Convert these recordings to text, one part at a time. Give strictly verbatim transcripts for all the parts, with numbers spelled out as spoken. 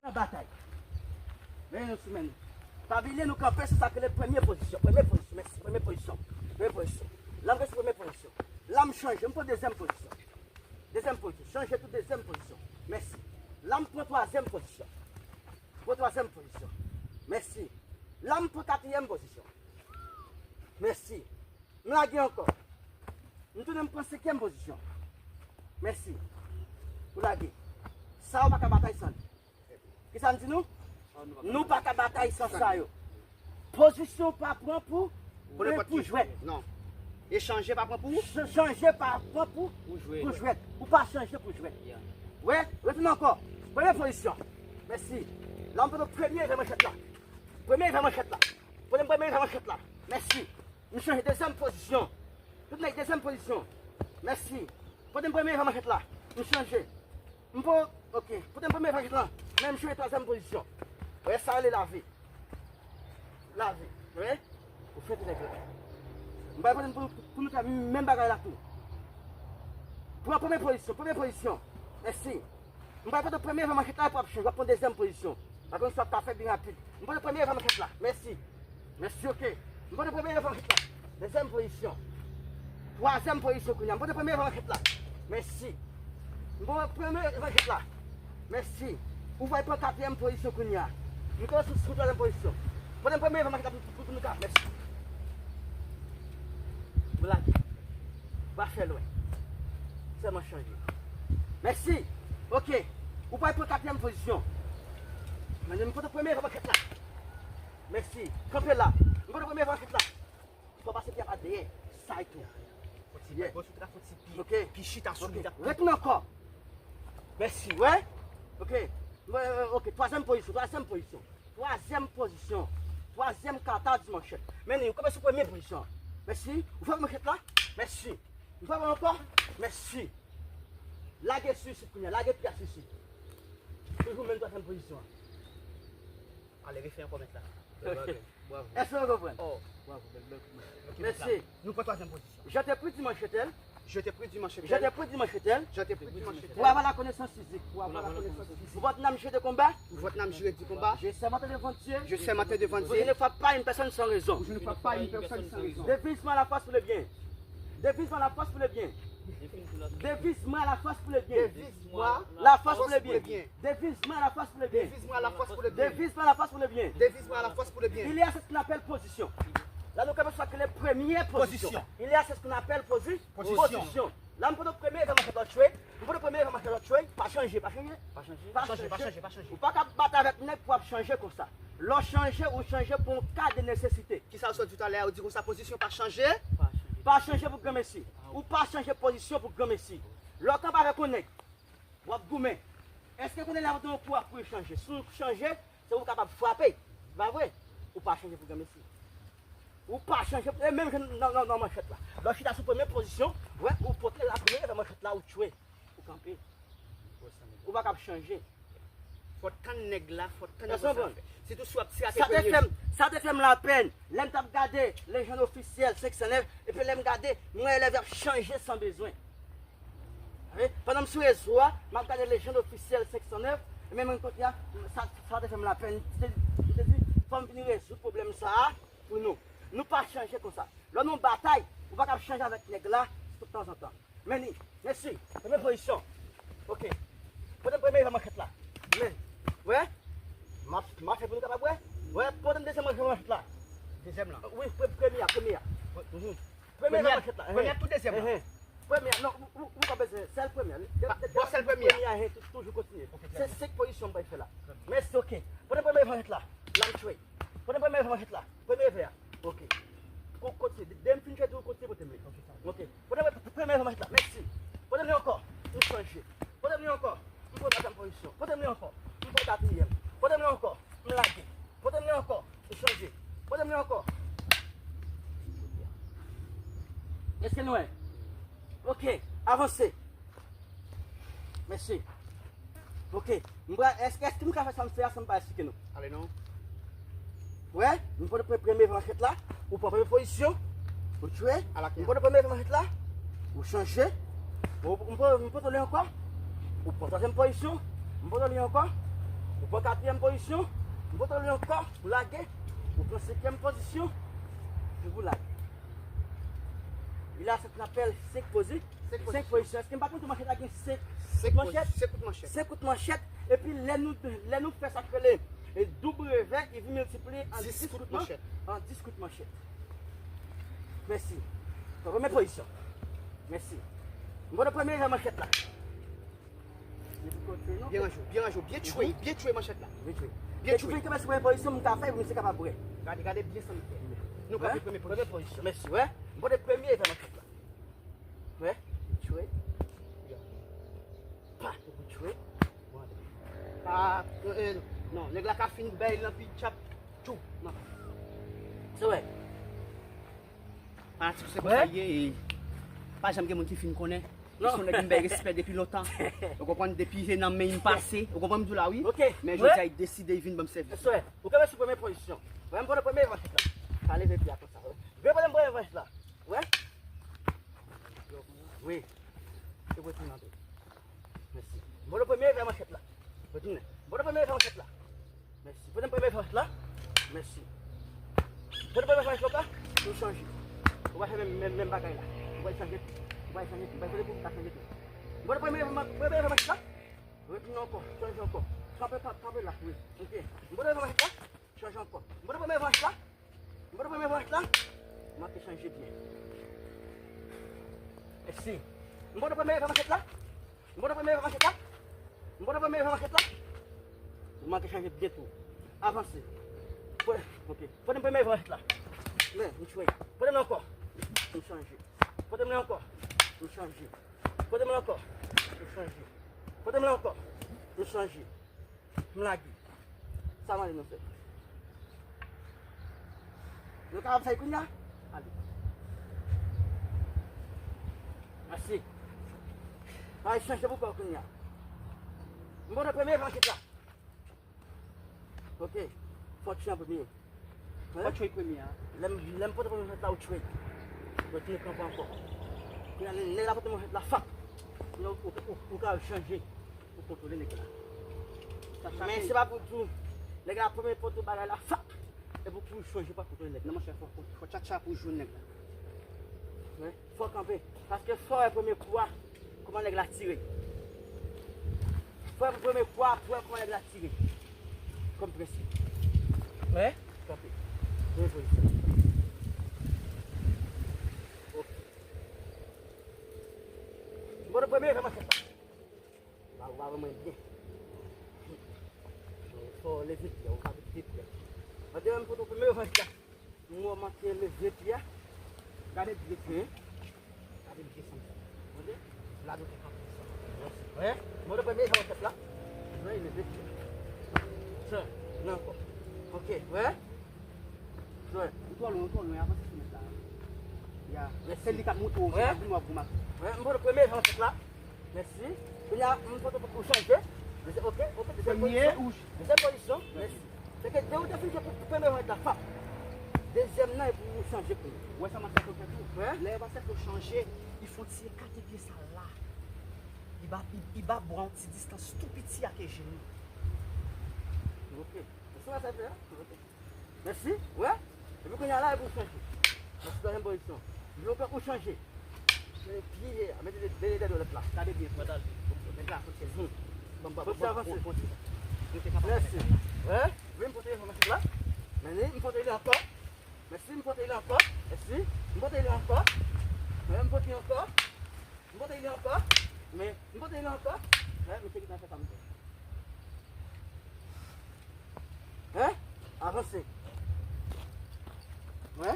Nan batay. Men nou sou men nou. Pa bliye nou kanpe sou sa k rele premye pozisyon. Premye pozisyon, mèsi. Premye pozisyon. Premye pozisyon. La m rete sou premye pozisyon. La m chanje, m pran dezyèm pozisyon. Dezyèm pozisyon. Chanje tou, dezyèm pozisyon. Mèsi. La m pran twazyèm pozisyon. M pran twazyèm pozisyon. Mèsi. La m pran katriyèm pozisyon. Mèsi. M lage ankò. M tounen m pran senkyèm pozisyon. Mèsi. Ou lage. Sa ou pa ka batay san li. Kisa m di nou? Nou pa ka batay san sa yo. Pozisyon pa pran pou, pou jwèt. Non. E chanje pa pran pou? Ch- Chanje pa pran pou, pou jwèt. Ou pa chanje pou jwèt. Wè, retounen ankò. Premye pozisyon. Mèsi. La m pran premye revè manchèt la. Premye revè manchèt la. Pran premye revè manchèt la. Mèsi. M chanje dezyèm pozisyon. Tout nèg dezyèm pozisyon. Mèsi. Pote m premye revè manchèt la. M chanje. M po, ok. Pote m premye revè manchèt la. Men m chanje twazyèm pozisyon. Wè sa rele lavi. Lavi. Wè? Ou fè tout nèg la. M bay pote m pou, pou nou fè menm bagay la tou. Pran premye pozisyon. Premye pozisyon. Mèsi. M pral pote premye revè manchèt la epi w ap chanje, w ap pran dezyèm pozisyon. Pa konn sa w ap ka fè byen rapid. M pote premye revè manchèt la. Mèsi. Mèsi, ok. M pote premye revè manchèt la. Dezyèm pozisyon. Twazyèm pozisyon kounye a. M pote premye revè manchèt la. Mèsi. M pote premye revè manchèt la. Mèsi. Ou va pran katriyèm pozisyon kounye a. M tonbe sou, sou twazyèm pozisyon. Pote premye revè manchèt la pou, pou, pou nou ka. Mèsi. Black. Pa fè lwen. Sèlman chanje. Mèsi. Ok. Ou pral pran katriyèm pozisyon. Men m pote premye revè manchèt la. Mèsi. Kanpe la. M pote premye revè manchèt la. Fò pase pye a pa dèyè. Sa e tou. Fò ti pye, fò ti pye. Ok. Pi chita sou li. Retounen ankò. Mèsi. Wè. Ok. Wè, wè, ok. Twazyèm pozisyon. Twazyèm pozisyon. Twazyèm pozisyon. Twazyèm kata di manchèt. Men li, ou kanpe sou premye pozisyon. Mèsi. Ou fè manchèt la. Mèsi. Ou fè ankò. Mèsi. Lage sou isit kounye a. Lage pye a sou isit. Toujou menm twazyèm pozisyon an. Ale, refè ankò mèt la. Bèl bagay. Bravo. Èske w konprann? Oh, bravo, bèl, bèl kout men. Ok, mèt la. Mèsi. Nou pran twazyèm pozisyon. Je t'ai pris dimanche tel. Je t'ai pris dimanche tel. Je t'ai pris dimanche tel. Je t'ai pris dimanche tel. Pour avoir la connaissance physique. Pour avoir la connaissance physique. Pour votre âme jurée de combat. Pour votre âme jurée de combat. Je sermente devant Dieu. Je sermente devant Dieu. Vous ne frappez pas une personne sans raison. Vous ne frappez pas une personne sans raison. Devise-moi la force pour le bien. Devise-moi la force pour le bien. Devise-moi la force pour le bien. Devise-moi la force pour le bien. Devise-moi la force pour le bien. Devise-moi la force pour le bien. Devise-moi la force pour le bien. Devise-moi la force pour le bien. Il y a ce qu'on appelle position. La nou kapab sa ke le premye pozisyon. Pozisyon. Il y a ce qu'on appelle posi- Pozisyon. Pozisyon. La m pran premye revè manchèt la, tchwe. M pran premye revè manchèt la, tchwe. Pa chanje, pa chanje. Pa chanje. Pa chanje, pa chanje, pa chanje. Ou pa ka bat avèk nèg pou ap chanje konsa. Lè w chanje, ou chanje pou yon ka de nesesite. Kisa w sot di talè a, ou di konsa pozisyon pa chanje? Pa chanje. Pa chanje pou granmesi. Ou pa chanje pozisyon pou granmesi. Lè w kanpe avèk yon nèg, w ap goumen. Èske konnen lè w ap gen yon kou ap pou chanje? Si w chanje, se ou kapab frape. Pa vre? Ou pa chanje pou granmesi. Ou pa chanje, e menm jan nan, nan, nan manchèt la. Lè w chita sou premye pozisyon, wè, ou pote la premye revè manchèt la, ou tchwe. Ou kanpe. Ou pa kab chanje. Fò tann nèg la, fò tann nèg la. Sitou si w ap tire ak premye. Sa te fè m, sa te fè m lapèn. Lè m t ap gade Lejand Ofisyèl senk san nèf, epi lè m gade, m wè elèv yo ap chanje san bezwen. Wi, pandan m sou rezo a, m ap gade Lejand Ofisyèl senk san nèf, e menm kote a, sa, sa te fè m lapèn. M te, m te di, fò m vin rezoud pwoblèm sa a pou nou. Nou pa chanje konsa. Lè nou batay, ou pa kab chanje avèk nèg la tout tanzantan. Men li, mèsi. Premye pozisyon. Ok. Pote m premye revè manchèt la. Men, wè. M ap, m ap fè pou nou kapab wè. Wè, pote m dezyèm revè manchèt la. Dezyèm lan. Wi, pre- premye a, premye a. Mhm. Premye revè manchèt la. Premye a, tou dezyèm lan. Premye a, non, ou, ou, ou pa bezwen, sèl premye a. Bon, sèl premye a. Premye a, tou- toujou kontinye. Se senk pozisyon m pral fè la. Mèsi, ok. Avanse. Mèsi. Ok. M pral, èske, èske m ka fè sa m fè a san m pa eksplike nou? Ale non. Wè, m pote pre-, premye manchèt la, ou pran premye pozisyon, ou tchwe. M pote premye manchèt la, ou chanje. Ou, m pote, m pote li ankò, ou pran twazyèm pozisyon, m pote li ankò, ou pran katriyèm pozisyon, m pote li ankò, ou lage, ou pran senkyèm pozisyon, epi ou lage. Li la, sa ki apèl senk pozi-, senk pozisyon. Èske m pa konn tou manchèt la gen senk kout manchèt? Senk kout manchèt. Senk kout manchèt. Epi lè nou, lè nou fè sa k rele, e, doub revè, li vin miltipliye an dis kout manchèt. An dis kout manchèt. Mèsi. Pran premye pozisyon. Mèsi. M pran premye revè manchèt la. Byen ranje w, byen ranje w, byen tchwe, byen tchwe manchèt la. Byen tchwe. Byen tchwe. Epi, kòman se premye pozisyon m ka fè pou misye kapab wè? Gade, gade byen sa m fè. Nou kanpe premye pozisyon. Premye pozisyon. Mèsi, wè. M pote premye revè manchèt la. Wè. Tchwe. Pa, tchwe. Pa, eh, eh, non, nèg la ka fin bèy lan pi tchap. Tchou. Non. Se wè. Fanatik se konsa ye, e pa janm gen moun ki fin konnen. Non. Se yon nèg m bay respè depi lontan. Ou konprann, depi se nan men m pase. Ou konprann m di w la, wi. Ok. Men jodi a, li deside, li vin ban m sèvis. Yes, sir. Ou kenbe sou premye pozisyon. Wè, m pran premye revanch la. Sa leve pye a konsa, wè. Vin pran premye revanch la. Wè. Wi. Se pou timoun an tou. Mèsi. M pran premye revanch la. Retounen. M pran premye revanch la. Mèsi. Pote m premye fòs la. Mèsi. Pote m premye fòs la. Nou chanje. Ou va fè menm, menm, menm bagay la. Ou va chanje tou. Ou va chanje tou. Ou va pote pou ou ka chanje tou. Pote premye, premye fòs la. Retounen ankò. Chanje ankò. Kanpe, kanpe, kanpe la. Wi. Ok. Pote fòs la. Chanje ankò. Pote premye fòs la. Pote premye fòs la. Manke chanje byen. Mèsi. Pote premye fòs la. M pote premye manchèt la. M pote premye manchèt la. Ou manke chanje byen tou. Avanse. Pran, ok. Pote m premye manchèt la. Men, m tchwe. Pote m ankò. M chanje. Pote m ankò. M chanje. Pote m ankò. M chanje. Pote m ankò. M chanje. M lage. Sa mande nou fè? Nou kapab fè l kounye a? Ale. Mèsi. Al chanje pou kò w kounye a. M pote premye manchèt la. Ok. Fò w tchwe an premye. Fò w tchwe premye a. Lè m, lè m pote premye manchèt la, ou tchwe. Ou tchwe kanpe ankò. Kounye a, nèg la pote manchèt la, fap. Kounye a, ou, ou, ou ka chanje. Pou kontwole nèg la. Men se pa pou di w, nèg la premye pote bagay la, fap! Epi pou w chanje pa kontwole nèg la. Non, monchè, fò, fò, fò tchatcha pou w jwenn nèg la. Wi, fò w kanpe. Paske fò w wè premye kou a, kòman nèg la tire. Fò w wè premye kou a, pou w wè kòman nèg la tire. Kòm prensip. Wi. Kanpe. Premye pozisyon. Ok. Bon, premye, kòman se pa? Ou pa, ou pa wè mwen byen. Fò w leve pye a, ou pa leve pye a. Tande, m foto premye fwa sa. M wè w manke leve pye a. Gade byen, byen. Gade byen sa m fè. Tande? La nou te kanpe sa. Wè? M foto premye fwa sa. Wè, leve pye a. Sa, nan ankò. Ok, wè? Wè. Ou twò lwen, ou twò lwen, avanse sou mèt la. Ya. Mèsi. Se li k ap montre w, se pa pou nou ap goumen. Wè, m foto premye fwa sa. Mèsi. Kounye a, m foto pou chanje. Dezye-, ok, ok, dezyèm pozisyon. Dezyèm pozisyon. Mèsi. Se ke de ou te fin jwe pou, pou premye rant la, fap. Dezyèm nan, e pou ou chanje kounye a. Wè sa m ap fè tou. Wè? Lè yo pa fè pou chanje, li fè yon ti ekate pye sa la. Li ba, li, li ba bra yon ti distans tou piti ak je nou. Ok. Mèsi, mèsi, mèsi. Mèsi. Wè? Epi kounye a la, epi w chanje. Mèsi, twazyèm pozisyon. Vle w pran pou chanje. Se pye a, mete de, de, de, de lòt la. Gade byen. Nèg la, fòk se bon. Bon, bon, fòk se bon, avanse. Bon, bon, bon. Mèsi. Wè? Vle m pote li ankò. Mèsi, m pote li ankò. Mèsi, m pote li ankò. Mèsi, m pote li ankò. Wè, m pote li ankò. M pote li ankò. Men, m pote li ankò. Wè, misye gentan fè sa misye. Hein? Avanse. Wè?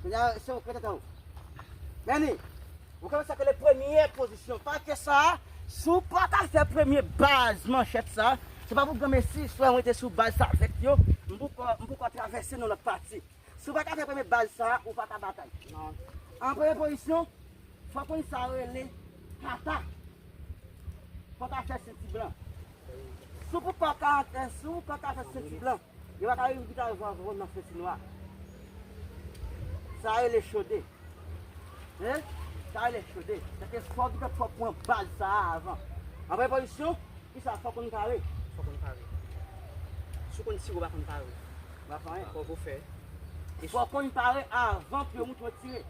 Kounye a, se ou k rete tan ou. Meni, ou konn sa ke le premye pozisyon. Paske sa, si w pa ta fè premye baz manchèt sa, se pa pou granmesi, swa mwen te sou baz sa avèk yo, m poko, m poko travèse nan lòt pati. Si w pa ta fè premye baz sa, ou pa ta batay. Non. An premye pozisyon, fò w konn sa rele Kata. Fò w ka fè senti blan. Si w pa ka, si w pa ka fè senti blan, yo pa ka rive kite avè w nan senti nwa. Sa rele chode. Hein? Sa rele chode. Sèke fò w gentan fò pran baz sa a avan. An premye pozisyon, kisa fò w konn pare? Fò w konn pare. Si w konn tire, w pa konn pare. W pa fè anyen. Fò w fè. Fò w konn pare avan pou yo montre w tire.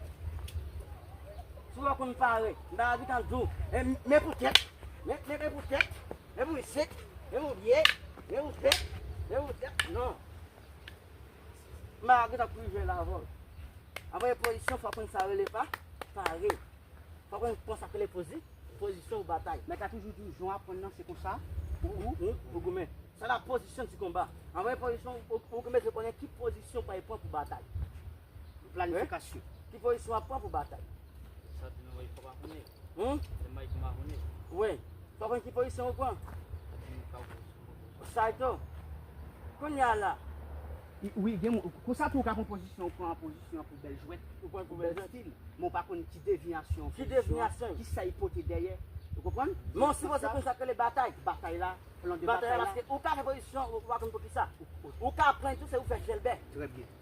Si w pa konn pare, m ta gentan di w, e, men pou tèt, men, men, men pou tèt, men pou isit, men pou pye, men pou tèt, men pou tèt, non. M pa gentan pou jwe la avè w. An premye pozisyon, fò w konn sa rele pa, pare. Fò w konn pran sa k rele pozi, pozisyon pou batay. Mèt la toujou di w, jan w aprann nan, se konsa ou, ou, ou, ou goumen. Sa la pozisyon di konba. An premye pozisyon, ou, ou, ou bezwen konnen ki pozisyon w pral pran pou batay. Planifikasyon. Ki pozisyon w ap pran pou batay? Sa di nou, fò pa konnen. Hmm? Se may pou makonnen. Wi. Fò w konn ki pozisyon w pran. Sa di nou, ka w Sa tou. Kounye a la. I- Wi, gen moun, konsa tou ou ka pran pozisyon, ou pran pozisyon pou bèl jwèt, ou pran pou bèl stil. Men ou pa konn ki devyasyon, ki devyasyon, ki sa y pote dèyè. Ou konprann? Men ou sipoze konn sa k rele batay. Batay la, plan de batay la. Batay la, paske ou ka fè pozisyon, ou pa konn pou ki sa. Ou ka pran tou, se ou fè chèlbè. Trè byen.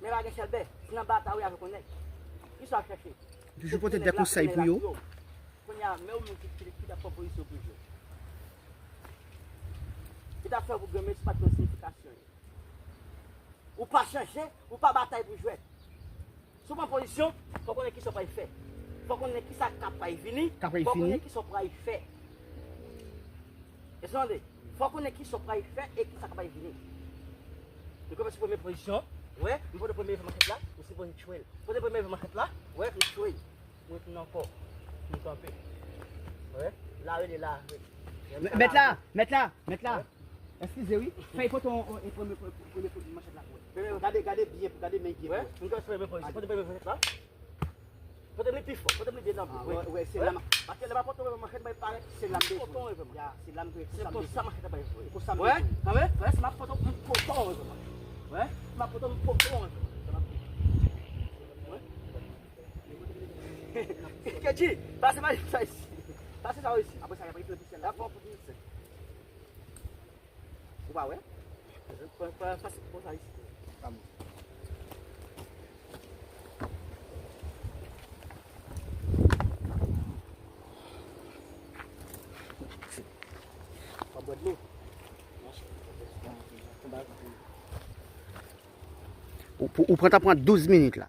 Men pa gen chèlbè. Si nan batay ou avèk yon nèg, ki sa w ap chèche? Toujou pote de konsèy pou yo. Kounye a, men ou menm ki, ki, ki t ap pran pozisyon pou jwe. Ki t ap fè pou grenmen si pa t yon siyifikasyon. Ou pa chanje, ou pa batay pou jwèt. Si w pran pozisyon, fò w konnen kisa w pral fè. Fò w konnen kisa k ap pral vini. K ap pral vini. Fò w konnen kisa w pral fè. Èske w tande? Fò w konnen kisa w pral fè e kisa k ap pral vini. Nou kòmanse premye pozisyon. Wè, m pote premye leve manchèt la, ou sipoze tchwe l. Pote premye leve manchèt la, wè, m tchwe l. Mwen tounen ankò. M kanpe. Wè. La rele la. Mèt la, mèt la, mèt la. Eskize wi. Fèy pote yon, yon, yon premye, premye, premye kout manchèt la pou wè. Gade, gade byen, gade men byen pou wè. M kanpe premye pozisyon. Pote premye manchèt la. Pote m li pi fò. Pote m li byen nan byen. Wè, wè, se la. Paske lè m ap pote yon manchèt, mwen parèt. Se la m bezwen. Pote yon manchèt. Ya, se la m bezwen. Se konsa manchèt la bay vre. Konsa m bezwen. Wè, wè, si m ap pote, m pote yon manchèt. Wè, si m ap pote, m pote yon manchèt. Sa m ap di. Wè. Kedji, pase pa sa isi. Pase sa isi. Apre sa, y ap retire pousyè la. Ou pa wè? Pa, pa, pase konsa isi. Pa bon. Pa bwè dlo. Ou, ou pran, ta pran douz minit la.